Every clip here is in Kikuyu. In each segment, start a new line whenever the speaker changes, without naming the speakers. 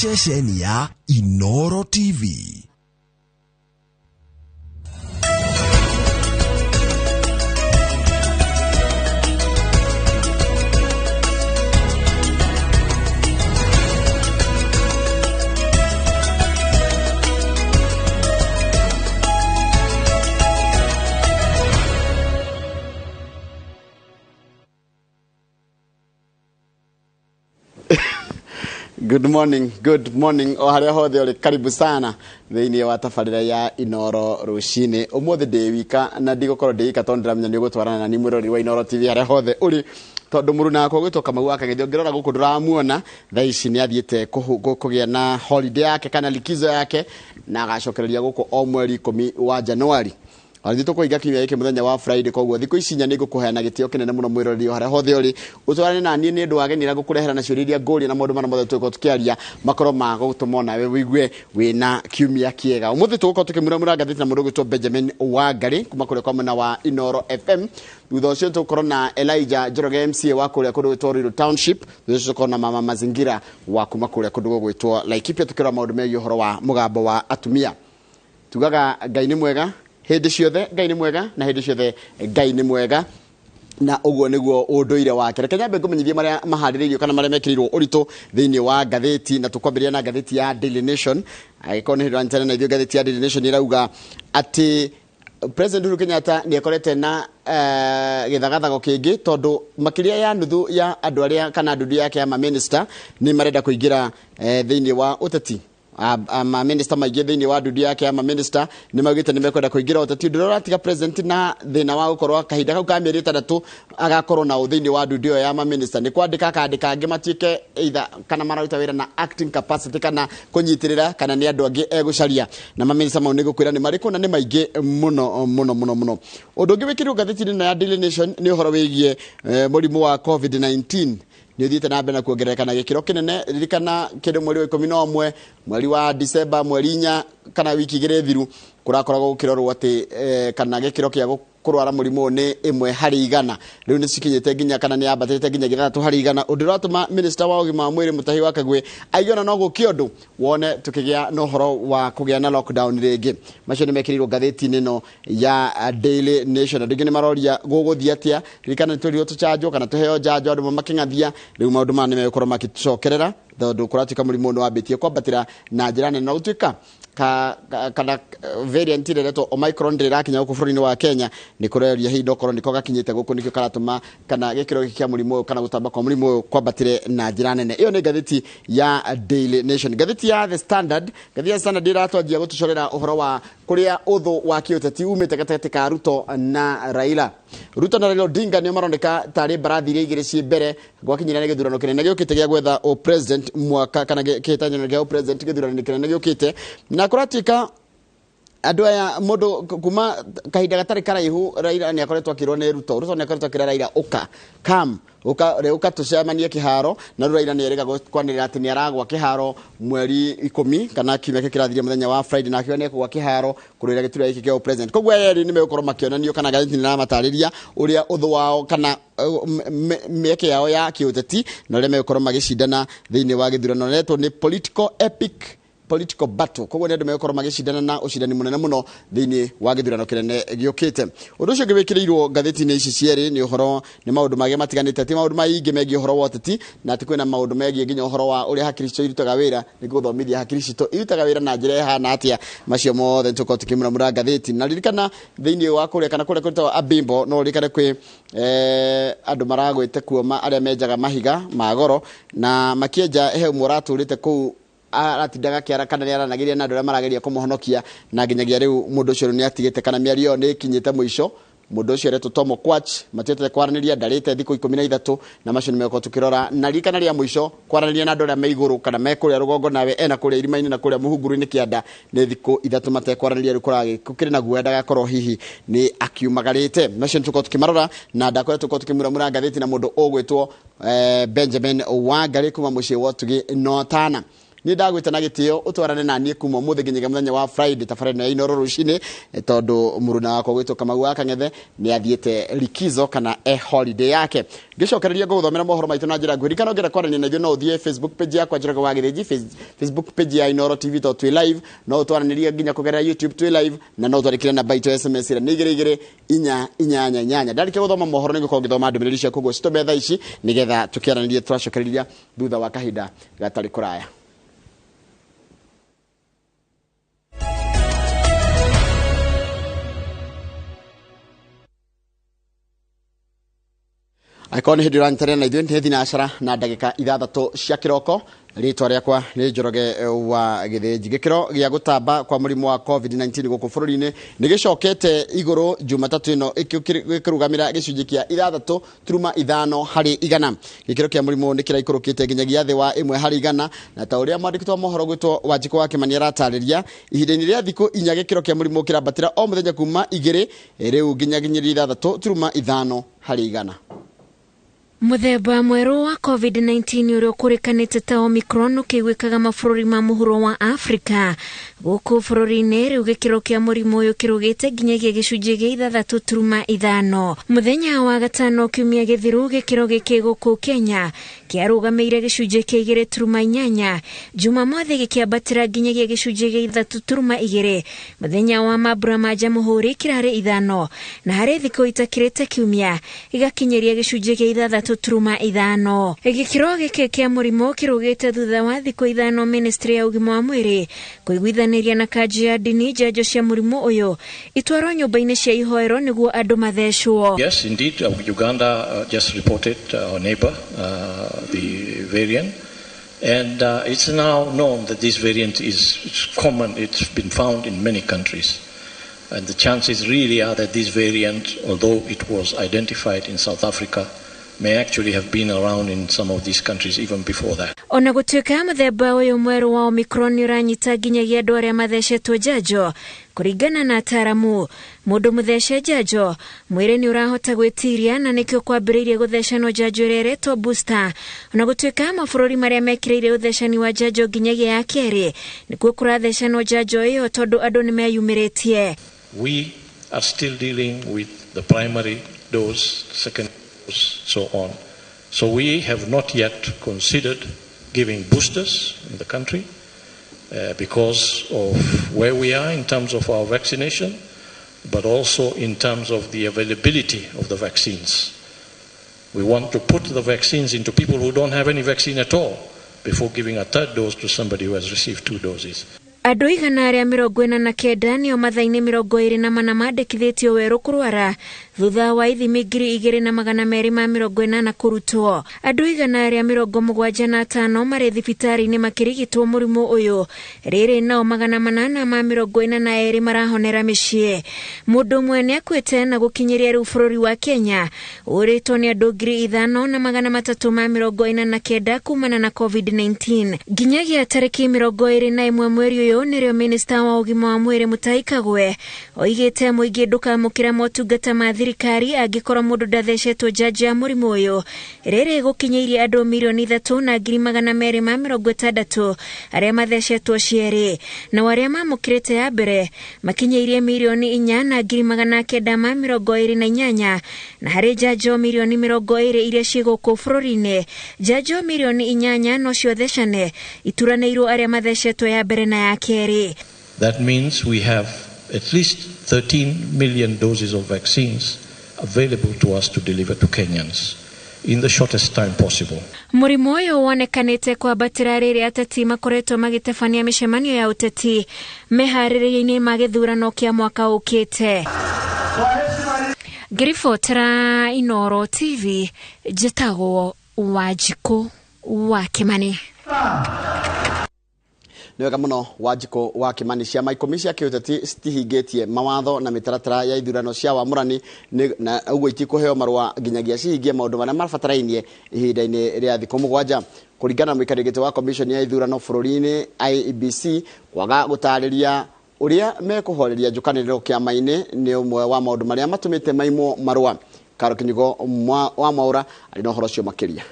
Ceceni ya Inoro TV.
Good morning, good morning o harĩa hothe ũrĩ, karibu sana thĩinĩ wa tabarĩra ya Inoro rũcinĩ. Ũmũthĩ ndĩ wika na ndigũkorwo ndĩ wika tondũ ndĩramenya nĩ ũgũtwarana na niĩ mwĩroreri wa Inoro TV harĩa hothe ũrĩ, tondũ mũruna wakwa ũgwĩtwo Kamau wa Kagethio, ũngĩrora gũkũ ndũramuona thaa ici, nĩ athiĩte kũgĩa na holiday yake kana likizo yake, na agacokereria gũkũ o mweri 10 wa Januari. Ona tũkũhinga kiumia gĩkĩ mũthenya wa Friday. Koguo thikũ ici inya nĩ ngũkũheana gĩtĩo kĩnene mũno, mwĩroreri o harĩa hothe ũrĩ, ũtwarane na niĩ nĩ ũndũ wa ageni arĩa ngũkũrehera na ciũria iria ngũria na maũndũ marĩa mothe tũgũkorwo tũkĩaria makorwo ma gũtũma onawe wĩigue wĩna kiumia kĩega. Ũmũthĩ tũgũkorwo tũkĩmuramura ngathĩti na mũndũ ũgwĩtwo Benjamin Wangari kuma kũrĩa kwa mwena wa Inoro FM. Thutha ũcio tũgũkorwo na Elijah Njoroge, MCA wa kũrĩa kũndũ gwĩtwo Ruiru Township. Thutha ũcio tũkorwo na Mama Mazingira wa kuma kũrĩa kũndũ gũgwĩtwo Laikipia, tũkĩrora maũndũ megiĩ ũhoro wa mũgambo wa atumia. Tugaga Ngai nĩ mwega hĩndĩ ciothe, Ngai nĩ mwega na hĩndĩ ciothe Ngai nĩ mwega, na ũguo nĩguo ũndũire wake. Reke nyambe ngũmenyithie marĩa maharĩrĩirio kana marĩa mekĩrĩirwo ũritũ thĩinĩ wa ngathĩti, na tũkwambĩrĩria na ngathĩti ya Daily Nation. Angĩkorwo nĩ hĩndĩ ũranyitanĩra na ithuĩ, ngathĩti ya Daily Nation ĩrauga atĩ President Uhuru Kenyatta nĩ akorete na gĩthagathago kĩngĩ, tondũ makĩria ya nuthu ya andũ arĩa kana ndundu yake ya maminista nĩ marenda kũingĩra thĩinĩ wa ũteti. Maminista maingĩ thĩinĩ wa ndundu yake ya maminista nĩ maugĩte nĩ mekwenda kũingĩra ũteti, ũndũ ũrĩa ũratiga president na thĩna wa gũkorwo kahinda kau ka mĩeri 6 agakorwo na thĩinĩ wa ndundu ĩyo ya maminista nĩ kwandĩka akandĩka angĩ matuĩke either kana mararuta wĩra na acting capacity kana kũnyitĩrĩra kana nĩ andũ angĩ egũcaria. Na maminista mau nĩ gũkwĩra nĩ marĩkũ, na nĩ maingĩ mũno mũno mũno mũno. Ũndũ ũngĩ wĩkĩrirwo ngathĩti-inĩ ĩno ya Daily Nation nĩ ũhoro wĩgiĩ mũrimũ wa COVID-19 nĩ ũthiĩte na mbere na kuongerereka na gĩkĩro kĩnene. Ririkana kĩndũ mweri wa 11, mweri wa Disemba, mweri 4 kana wiki 2 thiru, kũrakoragwo gũkĩrorwo atĩ kana gĩkĩro kĩa kũrwara mũrimũ ũyũ nĩ 1 harĩ 100. Rĩu nĩ cikinyĩte nginya kana nĩ yambatĩte nginya 6 harĩ 100, ũndũ ũratũma minista wa ũgima wa mwĩrĩ Mutahi wa Kagwe aigue ona no gũkĩ ũndũ wone tũkĩgĩa na ũhoro wa kũgĩa na lockdown rĩngĩ. Macio nĩ mekĩrĩirwo ngathĩti-inĩ ĩno ya Daily Nation. Andũ aingĩ nĩ maroria gũgũthiĩ atĩa. Ririkana nĩ twerirwo tũchanjwo kana tũheo njanjo, andũ makĩng'athia. Rĩu maũndũ maya nĩ megũkorwo makĩtũcokerera, tondũ kũratuĩka mũrimũ ũyũ nĩ wambĩtie kwambatĩra na njĩra nene, na gũtuĩka kana variant ĩrĩa ĩretwo Omicron ndĩrĩ ĩrakinya gũkũ bũrũri-inĩ wa Kenya. Nĩ kũreria hihi okorwo nĩko gakinyĩte gũkũ nĩkĩo karatũma kana gĩkĩro gĩkĩ kĩa mũrimũ ũyũ kana gũtamba kwa mũrimũ ũyũ kwambatĩre na njĩra nene. Ĩyo nĩ ngathĩti ya Daily Nation. Ngathĩti ya The Standard, ngathĩti ya Standard ĩratwanjia gũtũcorera ũhoro wa kũrĩa ũthũ wa kĩũteti umĩte gatagatĩ ka Ruto na Raila. Ruto na Raila Odinga nĩo maroneka tarĩ mbarathi iria igĩrĩ ciĩ mbere gwakinyĩra nĩ gĩthurano kĩnene gĩũkĩte gĩa gwetha president mwaka kana kĩhĩtahĩtano gĩa president, gĩthurano kĩnene gĩũkĩte. Na kũratuĩka andũ aya mũndũ kuma kahinda gatarĩ karaihu, Raila nĩ akoretwo akĩrwo nĩ Ruto, Ruto nĩ akoretwo akĩra Raila, "Ũka, come, ũka rĩ, ũka tũcemanie kĩharo." Na rĩu Raila nĩ erĩga kwanĩrĩra atĩ nĩ aragwa kĩharo mweri 10 kana kiumia kĩu kĩrathirie mũthenya wa Friday, na akiuga nĩ ekũgwa kĩharo kũrũĩra gĩturwa gĩkĩ kĩa president. Koguo aya erĩ nĩ megũkorwo makĩonanio kana ngathĩti nĩ ĩramatarĩria ũrĩa ũthũ wao kana mĩeke yao ya kĩũteti na ũrĩa megũkorwo magĩcindana thĩinĩ wa gĩthurano. Netwo nĩ political epic political battle. Koguo nĩ andũ megũkorwo magĩcindana na ũcindani mũnene mũno thĩinĩ wa gĩthurano kĩnene gĩũkĩte. Ũndũ ũcio ũngĩ wĩkĩrĩirwo ngathĩti-inĩ ici cierĩ nĩ ũhoro nĩ maũndũ mangĩ matiganĩte, ti maũndũ maingĩ megiĩ ũhoro wa ũteti, na atĩ kwĩna maũndũ megiĩ nginya ũhoro wa ũrĩa hakiri citũ irutaga wĩra, nĩ gũthomithia hakiri citũ irutaga wĩra na njĩra ĩhana atĩa. Macio mothe nĩ tũkorwo tũkĩmuramura ngathĩti. Na ririkana thĩinĩ wa kũrĩa kana kũrĩa kwĩtagwo Abimbo, no ũririkane kwĩ andũ maragwĩte kuoma arĩa menjaga mahiga ma goro, na makĩenja he ũmwe ũratũrĩte kũu aratindaga kĩara kana nĩ aranagĩria na andũ arĩa marageria kũmũhonokia, na nginyagia rĩu mũndũ ũcio nĩ atigĩte kana mĩario ĩyo nĩ ĩkinyĩte mũico. Mũndũ ũcio aretwo Tom Okwach, matiotete kwaranĩria, ndarĩte thikũ 13, na macio nĩ megũkorwo tũkĩrora. Na ririkana rĩa mũico kwaranĩria na andũ arĩa me igũrũ kana me kũrĩa rũgongo nawe ena kũrĩa irima-inĩ na kũrĩa mũhunguru-inĩ kĩanda nĩ thikũ 3 matekwaranĩria. Rĩu kũrĩ na guoya ndagakorwo hihi nĩ akiumagarĩte. Macio nĩ tũkorwo tũkĩmarora na ndakwĩra tũkorwo tũkĩmuramura ngathĩti na mũndũ ũgwĩtwo Benjamin Wangari kuma mũciĩ wa Ũtugi Notana. Niĩ ndagwĩta na gĩtĩo ũtwarane na niĩ kuma ũmũthĩ nginyagia mũthenya wa Friday tabarĩra ya Inooro rũcinĩ, tondũ mũruna wakwa gwĩtwo Kamau wa Kang'ethe nĩ athiĩte likizo kana e holiday yake. Ngĩcokereria ngũgũthomera mohoro maitũ na njĩra nguhĩ. Ririkana ũngĩenda kwaranĩria na ithuĩ no ũthiĩ Facebook page yakwa Njoroge wa Gĩthĩnji, Facebook page ya Inooro TV to twĩ live, no ũtwaranĩrie nginya kũgerera YouTube twĩ live, na no ũtwandĩkĩre namba itũ ya SMS ĩrĩa nĩ 2 2 4 8 8. Ndarĩkia gũthoma mohoro nĩ ngũkorwo ngĩthoma ndũmĩrĩri ciaku, ũguo citũme thaa ici nĩgetha tũkĩaranĩrie tũracokereria thutha wa kahinda gatarĩ kũraya. Angĩkorwo nĩ hĩndĩ ũranyitanĩra na ithuĩ nĩ thinacara na ndagĩka 6 cia kĩroko. Rĩtwa rĩakwa nĩ Njoroge wa Gĩthĩnji. Gĩkĩro gĩa gũtamba kwa mũrimũ wa COVID-19 gũkũ bũrũri-inĩ nĩ gĩcokete igũrũ Jumatatũ ĩno ĩkĩrũgamĩra gĩcunjĩ kĩa 6.5 harĩ igana. Gĩkĩro kĩa mũrimũ nĩ kĩraikũrũkĩte nginyagia thĩ wa 1 harĩ igana, na ta ũrĩa mwandĩki wa mohoro gwĩtwo Wanjikũ wa Kĩmani aratarĩria, ihinda-inĩ rĩa thikũ 4 gĩkĩro kĩa mũrimũ kĩrambatĩra o mũthenya kuma 2 rĩu nginyagia 6.5 harĩ igana.
Mũthemba mwerũ wa COVID-19 ũrĩa ũkũrĩkanĩte ta Omicron ũkĩiguĩkaga mabũrũri ma mũhuro wa Afrika. Gũkũ bũrũri-inĩ rĩu gĩkĩro kĩa mũrimũ ũyũ kĩrũgĩte nginyagia gĩcunjĩ gĩa 6.5. Mũthenya wa gatano kiumia gĩthiru gĩkĩro gĩkĩ gũkũ Kenya kĩarũgamĩire gĩcunjĩ kĩa 2.8. Jumamothi gĩkĩambatĩra nginyagia gĩcunjĩ gĩa 3.2. Mũthenya wa mambura ma Jamhuri kĩrarĩ 5, na harĩ thikũ itakĩrĩte kiumia gĩgakinyĩria gĩcunjĩ gĩa 6.5. Gĩkĩro gĩkĩ kĩa mũrimũ kĩrũgĩte thutha wa thikũ 5 ministry ya ũgima wa mwĩrĩ kũiguithanĩria na kanjũ ya ndini njanjo cia mũrimũ ũyũ itwarwo nyũmba-inĩ cia ihoero nĩguo andũ mathecwo.
Yes, indeed, Uganda just reported our neighbor, the variant, and it's now known that this variant is common. It's been found in many countries, and the chances really are that this variant, although it was identified in South Africa, may actually have been around in some of these countries even before that.
Ona gũtuĩka mũthemba ũyũ mwerũ wa Omicron nĩ ũranyita nginyagia andũ arĩa mathecetwo njanjo, kũringana na ataaramu, mũndũ mũthece njanjo mwĩrĩ nĩ ũrahota gwĩtiria na nĩkĩo kwambĩrĩirie gũthecanwo njanjo ĩrĩa ĩretwo booster. Ona gũtuĩka mabũrũri marĩa mekĩrĩire ũthecani wa njanjo nginyagia ya kerĩ nĩkuo kũrathecanwo njanjo ĩyo tondũ andũ nĩ meyumĩrĩtie.
We are still dealing with the primary dose, second dose, so on. So we have not yet considered giving boosters in the country because of where we are in terms of our vaccination, but also in terms of the availability of the vaccines. We want to put the vaccines into people who don't have any vaccine at all before giving a third dose to somebody who has received 2 doses.
Andũ 149 nĩo mathaa-inĩ 24 mandĩkithĩtio werũ kũrwara thutha wa ithimi 2280 kũrutwo. Andũ 175 marĩ thibitarĩ-inĩ makĩrigitwo mũrimũ ũyũ, rĩrĩ nao 842 marahonera mĩciĩ. Mũndũ ũmwe nĩakuĩte na gũkinyĩria rĩu bũrũri wa Kenya ũrĩtwo nĩ andũ 5349 kumana na COVID-19. Nginyagia tarĩki 21 mweri ũyũ nĩrĩo minista wa ũgima wa mwĩrĩ Mutahi Kagwe oigĩte mũingĩ ndũkamũkĩra motungata ma thirikari angĩkorwo mũndũ ndathecetwo njanjo ya mũrimũ ũyũ. Rĩrĩ gũkinyĩirie andũ 3,260,000 arĩa mathecetwo cierĩ, nao arĩa mamũkĩrĩte ya mbere makinyĩirie 4,928,000, na harĩ njanjo 20 iria ciĩ gũkũ bũrũri-inĩ, njanjo 8 no cio thecane ituranĩirwo arĩa mathecetwo ya mbere na ya kerĩ.
That means we have at least 13 million doses of vaccines available to us to deliver to Kenyans in the shortest time possible.
Mũrimũ ũyũ wonekanĩte kwambatĩra rĩrĩa ateti makoretwo magĩtabania mĩcemanio ya ũteti meharĩrĩria-inĩ ma gĩthurano kĩa mwaka ũkĩte. Ngĩribotera Inooro TV, njĩtagwo Wanjikũ wa Kĩmani.
Nĩ wega mũno Wanjikũ wa Kĩmani. Ciama 10 cia kĩũteti citihingĩtie mawatho na mĩtaratara ya ithurano cia wamũrani, na ũguo itikũheo marũa nginyagia cihingie maũndũ marĩa mabatarainie ihinda-inĩ rĩa thikũ 7. Kũringana na mũikarĩri gĩtĩ wa commission ya ithurano bũrũri-inĩ IEBC, kwaga gũtarĩria ũrĩa mekũhoreria njũkanĩrĩro kĩama-inĩ nĩ ũmwe wa maũndũ marĩa matũmĩte maimwo marũa. Karo Kinyugo wa Mwaura arĩ na ũhoro ũcio makĩria.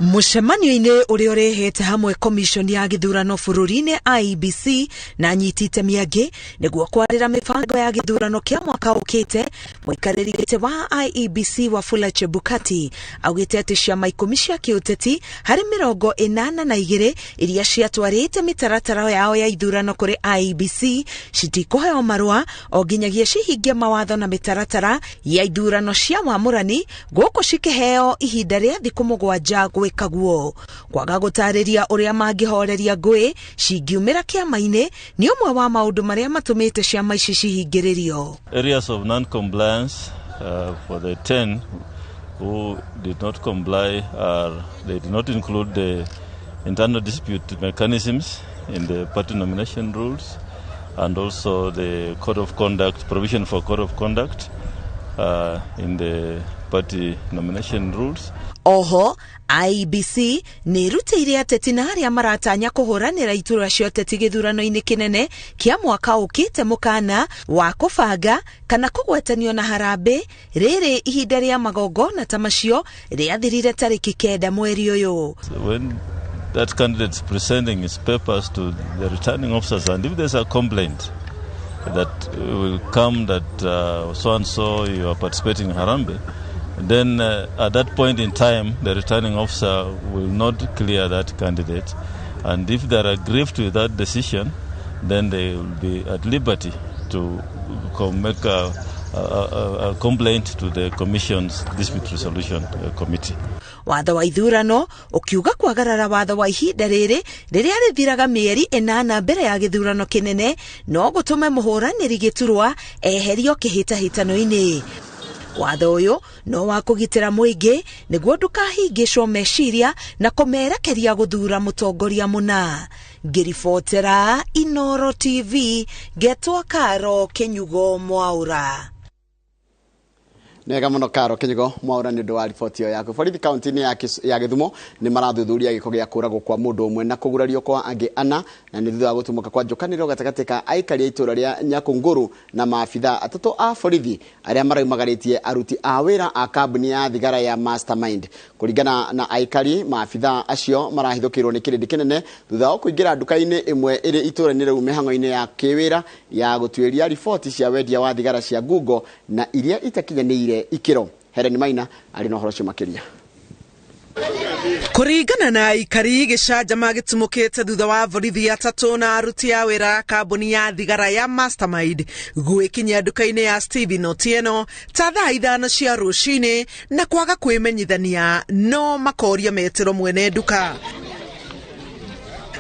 Mũcemanio-inĩ ũrĩa ũrehete hamwe commission ya gĩthurano bũrũri-inĩ IEBC na anyiti itemi angĩ nĩguo kwarĩra mĩbango ya gĩthurano kĩa mwaka ũkĩte, mũikarĩri gĩtĩ wa IEBC Wafula Chebukati augĩte atĩ ciama 10 cia kĩũteti harĩ 82 iria ciatwarĩte mĩtaratara yao ya ithurano kũrĩ IEBC citikũheo marũa o nginyagia cihingie mawatho na mĩtaratara ya ithurano cia wamũrani, gũkũ cikĩheo ihinda rĩa thikũ 7 gwĩka guo. Kwaga gũtarĩria ũrĩa mangĩhoreria ngũĩ cingiumĩra kĩama-inĩ nĩ ũmwe wa maũndũ marĩa matũmĩte ciama ici cihingĩrĩrio.
Areas of non-compliance for the 10 who did not comply are they did not include the internal dispute mechanisms in the party nomination rules and also the code of conduct, provision for code of conduct in the party nomination rules.
Oho, IEBC nĩ ĩrutĩire ateti na arĩa maratanya kũhũranĩra iturwa cia ũteti gĩthurano-inĩ kĩnene kĩa mwaka ũkĩte mũkana wa kũbanga kana kũgwatanio na harambĩ rĩrĩ ihinda rĩa magongona ta macio rĩathirire tarĩki 9 mweri ũyũ.
When that candidate is presenting his papers to the returning officers, and if there's a complaint that will come that so and so you are participating in harambee, then at that point in time the returning officer will not clear that candidate, and if they are aggrieved with that decision, then they will be at liberty to make a complaint to the Commission's Dispute Resolution Committee.
Watho wa ithurano ukiuga kwagarara watho wa ihinda rĩrĩ rĩrĩa rĩthiraga mĩeri 8 mbere ya gĩthurano kĩnene no gũtũme mũhũranĩri gĩturwa eherio kĩhĩtahĩtano-inĩ. Watho ũyũ no wa kũgitĩra mũingĩ nĩguo ndũkahingĩcwo meciria na kũmerekeria gũthura mũtongoria mũna. Ngĩribotera Inoro TV, ngetwo Karo Kinyugo Mwaura.
Nega muno Karo Kinyugo Mwaura nĩ ũndũ wa riboti ĩyo yaku. Borithi kaunti-inĩ ya Gĩthumo nĩ marathuthuria gĩko gĩa kũragwo kwa mũndũ ũmwe na kũgurario kwa angĩ 4, na nĩ thutha wa gũtumũka kwa njũkanĩrĩro gatagatĩ ka aikari a itũũra rĩa Nyakũngũrũ na maabitha 3 a borithi arĩa maraumagarĩtie aruti a wĩra a kambuni ya thigara ya Mastermind. Kũringana na aikari, maabitha acio marahithũkĩirwo nĩ kĩrĩndĩ kĩnene thutha wa kũingĩra nduka-inĩ ĩmwe ĩrĩ itũũra-inĩ rĩu mĩhang'o-inĩ ya kĩwĩra ya gũtuĩria riboti cia wendia wa thigara cia Google na iria itakinyanĩire ikĩro. Helen Maina arĩ na ũhoro ũcio makĩria.
Kũringana na aikari, gĩcanjama gĩtumũkĩte thutha wa borithi 3 na aruti a wĩra kambuni ya thigara ya Mastermind gwĩkinyia nduka-inĩ ya Stephen Otieno ta thaa 5 cia rũcinĩ na kwaga kwĩmenyithania no makoria metĩrwo mwene nduka.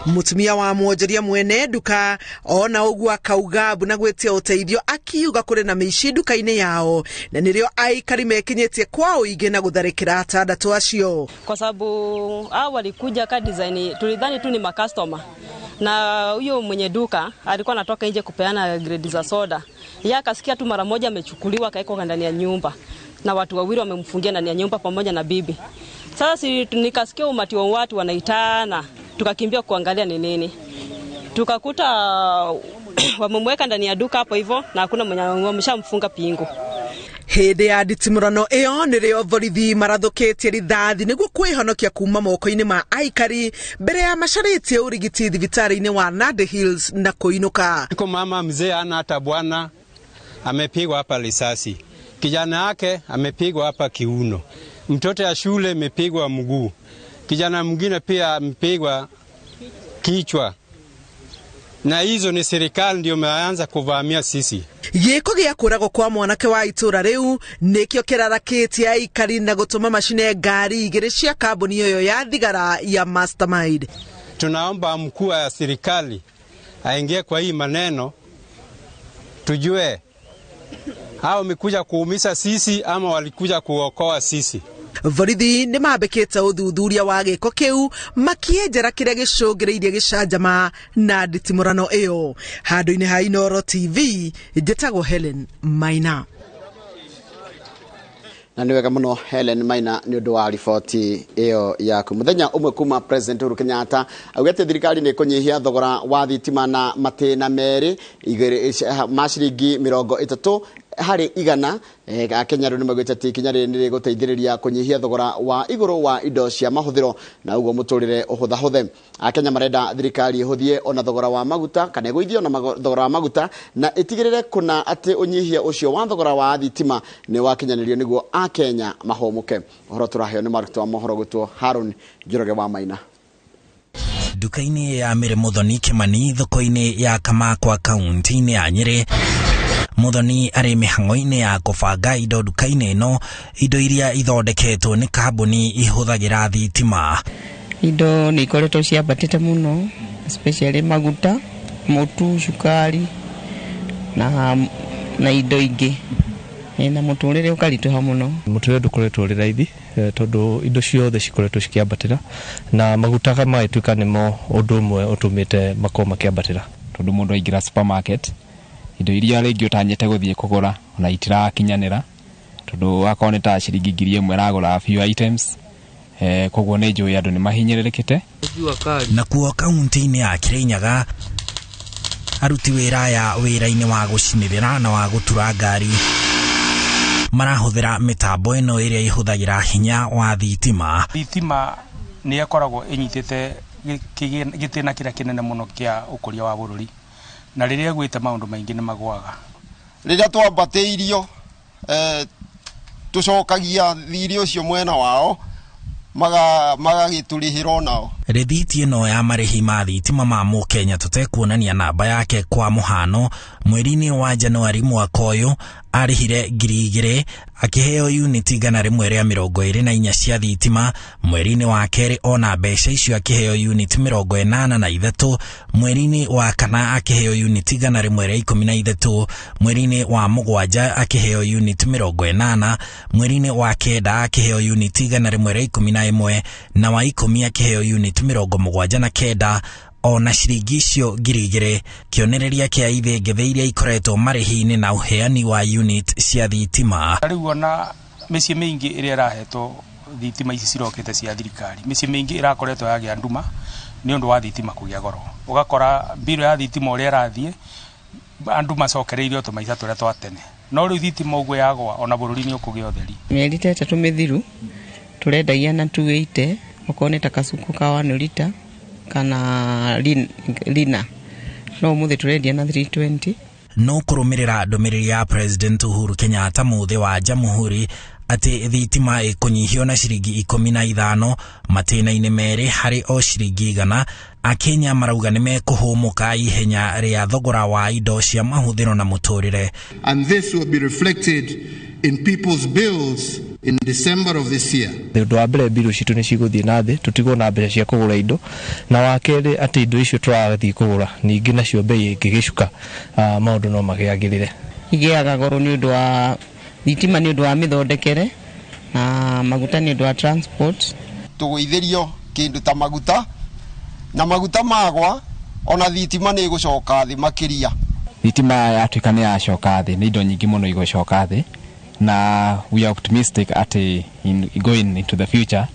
Mũtumia wa mwonjoria mwene nduka ona ũguo akauga mbu na gwĩtia ũteithio, akiuga kũrĩ na mĩici nduka-inĩ yao na nĩrĩo aikari mekinyĩtie kwa ũingĩ na gũtharĩkĩra 6 acio.
Kwa sababu hao walikuja ka design, tulidhani tu ni makastoma, na huyo mwenye duka alikuwa anatoka nje kupeana grade za soda. Yeye akasikia tu mara moja amechukuliwa akaekwa ndani ya nyumba na watu wawili wamemfungia ndani ya nyumba pamoja na bibi. Sasa nikasikia umati wa watu wanaitana, tukakimbia kuangalia ni nini. Tukakuta wamemweka ndani ya duka hapo hivyo na hakuna mwenye wameshamfunga pingu.
Hĩndĩ ya nditimũrano ĩyo nĩrĩo borithi marathũkĩtie rithathi nĩguo kwĩhonokia kuma moko-inĩ ma aikari mbere ya macarĩtie ũrigiti thibitarĩ-inĩ wa Nandi Hills na kũinũka.
Iko mama mzee ana hata bwana amepigwa hapa risasi, kijana yake amepigwa hapa kiuno, mtoto ya shule amepigwa mguu, kijana mwingine pia amepigwa kichwa. Na hizo ni serikali ndio imeanza kuvamia sisi.
Gĩko gĩa kũragwo kwa mwanake wa itũũra rĩu nĩkĩo kĩrarakĩtie aikari na gũtũma macine ngari 2 cia kambuni ĩyo ya thigara ya Mastermind.
Tunaomba mkuu wa serikali aingie kwa hii maneno, tujue hao wamekuja kuumiza sisi ama walikuja kuokoa sisi.
Borithi nĩ mambĩkĩte ũthuthuria wa gĩko kĩu makĩenjera kĩrĩa gĩcũngĩrĩirie gĩcanjama na nditimũrano ĩyo. Handũ-inĩ ha Inoro TV, njĩtagwo Helen Maina.
Na nĩ wega mũno Helen Maina nĩ ũndũ wa riboti ĩyo yaku. Mũthenya ũmwe kuma President Uhuru Kenyatta augĩte thirikari nĩ ĩkũnyihia thogora wa thitima na matĩna 2 ma ciringi 30 Harĩ 100. Akenya rĩu nĩmaugĩte atĩ ikinya rĩrĩ nĩ rĩgũteithĩrĩria kũnyihia thogora wa igũrũ wa indo cia mahũthĩro na ũguo mũtũrĩre ũhũthahũthe. Akenya marenda thirikari ĩhũthie ona thogora wa maguta kana ĩgũithie ona thogora wa maguta na ĩtigĩrĩre kũna atĩ ũnyihia ũcio wa thogora wa thitima nĩ wakinyanĩrio nĩguo Akenya mahũmũke. Ũhoro tũraheo nĩ marutwo wa mohoro gwĩtwo Harun Njoroge wa Maina.
Nduka-inĩ ya Mĩrĩ Muthoni Kimani thoko-inĩ ya Kamakwa kaunti-inĩ ya Nyĩrĩ, Muthoni arĩ mĩhang'o-inĩ ya kũbanga indo nduka-inĩ ĩno, indo iria ithondeketwo nĩ kambuni ihũthagĩra thitima.
Indo nĩ ikoretwo ciambatĩte mũno, especially maguta, mũtu, cukari na indo ingĩ, na mũtũrĩre ũkaritũha mũno.
Mũtũrĩre ndũkoretwo ũrĩ raithi, tondũ indo ciothe cikoretwo cikĩambatĩra na maguta magĩtuĩka nĩmo ũndũ ũmwe ũtũmĩte makorwo makĩambatĩra.
Tondũ mũndũ aingĩra supermarket, indo iria rĩngĩ ũtanyĩte gũthiĩ kũgũra ona itirakinyanĩra, tondũ akorwo nĩ ta ciringi 1000 ĩragũra few items, koguo nĩ njũĩ andũ nĩ mahinyĩrĩrĩkĩte.
Nakuo kaunti-inĩ ya Kirinyaga, aruti wĩra aya wĩra-inĩ wa gũcinĩrĩra na wa gũtura ngari marahũthĩra mĩtambo ĩno ĩrĩa ĩhũthagĩra hinya wa thitima.
Thitima nĩ ĩkoragwo ĩnyitĩte gĩtĩna kĩrĩa kĩnene mũno kĩa ũkũria wa bũrũri, na rĩrĩa ĩgwĩte maũndũ maingĩ nĩ magũaga.
Rĩrĩa twambatĩirio, tũcokagia thirĩ ũcio mwena wao, magagĩtũrĩhĩra onao.
Rĩthiti ĩno ya marĩhi ma thitima ma mũkenya tũtekuonania namba yake, kwa mũhano mweri-inĩ wa Januari mwaka ũyũ arĩhire 2000 akĩheo uniti 124 cia thitima. Mweri-inĩ wa kerĩ ona mbeca icio akĩheo uniti 83. Mweri-inĩ wa kana akĩheo uniti 113. Mweri-inĩ wa mũgwanja akĩheo uniti 80. Mweri-inĩ wa kenda akĩheo uniti 111 na wa 10 akĩheo uniti 79 ona ciringi icio 2000. Kĩonereria kĩa ithĩngĩthĩ iria ikoretwo marĩhi-inĩ na ũheani wa unit cia thitima.
Rĩu ona mĩciĩ mĩingĩ ĩrĩa ĩrahetwo thitima ici cirokĩte cia thirikari, mĩciĩ mĩingĩ ĩrakoretwo yagĩa nduma nĩ ũndũ wa thitima kũgĩa goro. Ũgakora mbirũ ya thitima ũrĩa ĩrathiĩ, andũ macokereirio tũmaica tũrĩa twa tene, no rĩu thitima ũguo yagwa ona bũrũri nĩ ũkũgĩa ũtheri.
Mĩeri ta 3 mĩthiru tũrendagia na 280, okorwo nĩ ta kacuku ka 1 lita kana lina, no ũmũthĩ tũrendia na 320.
No kũrũmĩrĩra ndũmĩrĩri ya President Uhuru Kenyatta mũthĩ wa Jamhuri atĩ thitima ĩkũnyihio na ciringi 15 matĩna-inĩ merĩ harĩ o ciringi 100, Akenya marauga nĩ mekũhũmũka ihenya rĩa thogora wa indo cia mahũthĩro na mũtũrĩre.
And this will be reflected in people's bills in December of this year.
Ũndũ wa mbere mbirũ citũ nĩ cigũthiĩ na thĩ, tũtigwo na mbeca cia kũgũra indo, na wa kerĩ atĩ indo icio tũrathiĩ kũgũra ningĩ nacio bei ĩngĩgĩcuka, maũndũ no magĩagĩrĩre.
Igĩaga goro nĩ ũndũ wa thitima, nĩ ũndũ wa mĩthondekere na maguta, nĩ ũndũ wa transport.
Tũgũithĩrio kĩndũ ta maguta, na maguta magwa ona thitima nĩ ĩgũcoka thĩ makĩria.
Thitima yatuĩka nĩ yacoka thĩ, nĩ indo nyingĩ mũno igũcoka thĩ, na we are optimistic atĩ going into the future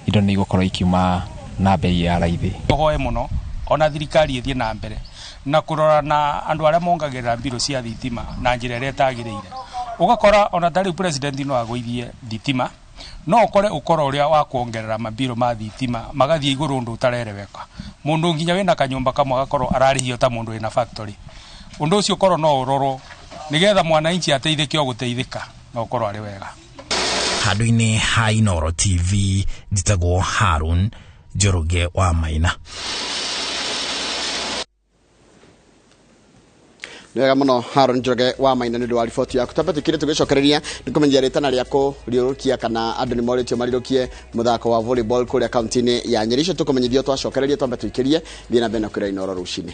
indo nĩ igũkorwo ikiuma na bei ya raithi.
Tũhoe mũno ona thirikari ĩthiĩ na mbere na kũrora na andũ arĩa mongagĩrĩra mbirũ cia thitima na njĩra ĩrĩa ĩtagĩrĩire. Ũgakora ona ta rĩu president no agũithie thitima, no ũkore ũkoro ũrĩa wa kuongerera mambirũ ma thitima magathiĩ igũrũ ũndũ ũtarereweka. Mũndũ nginya wĩna kanyũmba kamwe agakorwo ararĩhio ta mũndũ wĩna factory. Ũndũ ũcio ũkorwo no ũrorwo nĩgetha mwananchi ateithĩke o gũteithĩka, no ũkorwo arĩ wega.
Handũ-inĩ ha Inooro TV, njĩtagwo Harun Njoroge wa Maina.
Nĩ wega mũno Haron Njoroge wa Maina nĩ ũndũ wa riboti yaku. Twambe tũkire tũgĩcokereria nĩ kũmenyithia rĩtana rĩa kũriũrũkia kana andũ nĩ morĩtio marirũkie mũthako wa volleyball kũrĩa kaunti-inĩ ya Nyeri. Icio tũkũmenyithio twacokereria, twambe tũikĩrie thiĩ na mbere na kwĩra Inooro rũcinĩ.